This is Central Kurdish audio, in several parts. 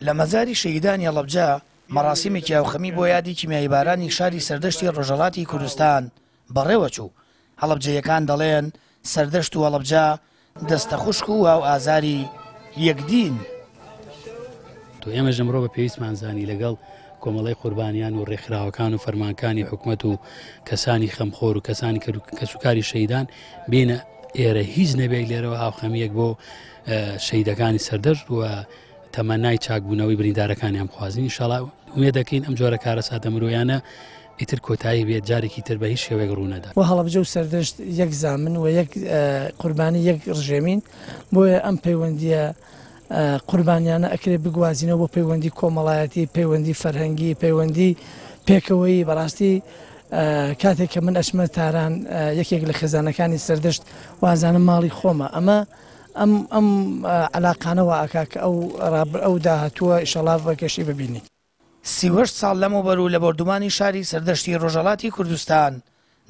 لە مەزاری شەهیدانی هەڵەبجە مەراسیمێکی هاوخەمی بۆ یادی کیمیاییبارانی شاری سەردەشتی ڕۆژهەڵاتی کوردستان بەڕێوەچوو. هەڵەبجەییەکان دەڵێن، سەردەشت و هەڵەبجە دەستەخوشک و هاوئازاری یەکدین. ئێمەش ئەمڕۆ بە پێویستمان زانی لەگەڵ کۆمەڵەی قوربانیان و ڕێکخراوەکان و فەرمانکانی حکومەت و کەسانی خەمخۆر و کەسانی کەسوکاری شەیدان بینە ئێرە هیچ نەبێت لێرەوە هاوخەمیەک بۆ شەیدەکانی سەردەشت و تەمەنای چاکبوونەوەی بریندارەکانیان بخوازین ئینشاڵا ئومێد دەکەین ئەم جۆرە کارەساتە مرۆیانە ئیتر کۆتایی بێت جارێکی تر بە هیچ شێوەیەک ڕوونەدات. وە هەڵەبجە و سەردەشت یەک زامن و یەک قوربانی یەک ڕژێمین، بۆیە ئەم پەیوەندییە قوربانیانە ئەکرێ بگوازینەوە بۆ پەیوەندی کۆمەڵایەتی، پەیوەندی فەرهەنگی، پەیوەندی پێکەوەیی، بەڕاستی کاتێک کە من ئەچمە تاران یەکێک لە خێزانەکانی سەردەشت وازانم ماڵی خۆمە، ئەمە ئەم ئەم عەلاقانە وا ئەکا کە ئەو ڕابر ئەو داهاتووە ئیشەڵا بە گەشی ببینین. 38 ساڵ لەمەوبەر و لە بۆردومانی شاری سەردەشتی ڕۆژهەڵاتی کوردستان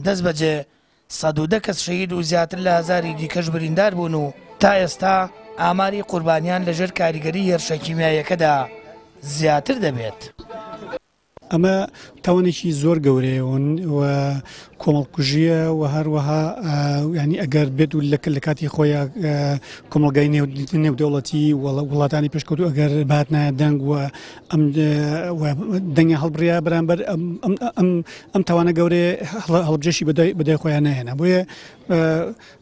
دەستبەجێ 110 کەس شەهید و زیاتر لە هەزاری دیکەش بریندار بوون و تا ئێستا ئاماری قوربانیان لەژێر کاریگەری هێرشە کیمیاییەکەدا زیاتر دەبێت. ئەمە تاوانێکی زۆر گەورەیە و کۆمەڵکوژییە و هەروەها ینی ئەگەر بێت و لەکە لە کاتی خۆیان کۆمەڵگای نێودەوڵەتی وڵاتانی پێشکەوتو ئەگەر باتنایە دەنگ و ئەم دەنگی هەڵبڕیا بەرامبەر ئەم تاوانە گەورەیە هەڵبجەشی بەدای خۆیان ناهێنا بۆیە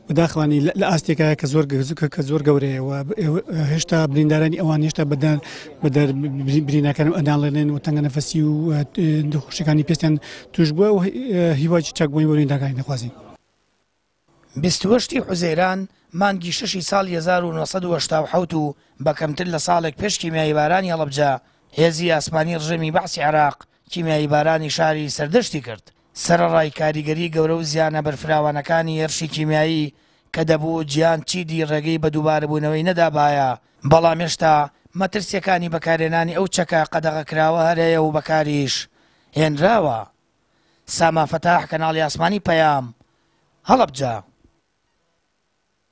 بەداخەوانی لە ئاستێکایە کە زۆر کە زۆر گەورەیە و هێشتا بریندارانی ئەوان هێشتا بەدەر بەدەر برینەکان و ئەناڵێنن و تەنگە نەفەسی و نەخۆشیەکانی پێستیان توش بووە و هیوای چاکبوونی بۆ بریندارەکانی دەخوازین. 28 ی حوزەیران مانگی شەشی ساڵی 1987 و بە کەمتر لە ساڵێک پێش کیمیاییبارانی هەڵەبجە، هێزی ئاسمانی ڕژێمی بەعسی عێراق کیمیاییبارانی شاری سەردەشتی کرد. سەرەڕای کاریگەری گەورە و زیانە بەرفراوانەکانی هێرشی کیمیایی کە دەبوو جیهان چیدی ڕێگەی بە دووبارەبوونەوەی نەدابایە، بەڵام هێشتا مەترسییەکانی بەکارهێنانی ئەو چەکە قەدەغەکراوە هەر هەیە و بەکاریش هێنراوە. سامان فەتاح، کەناڵی ئاسمانی پەیام، هەڵەبجە.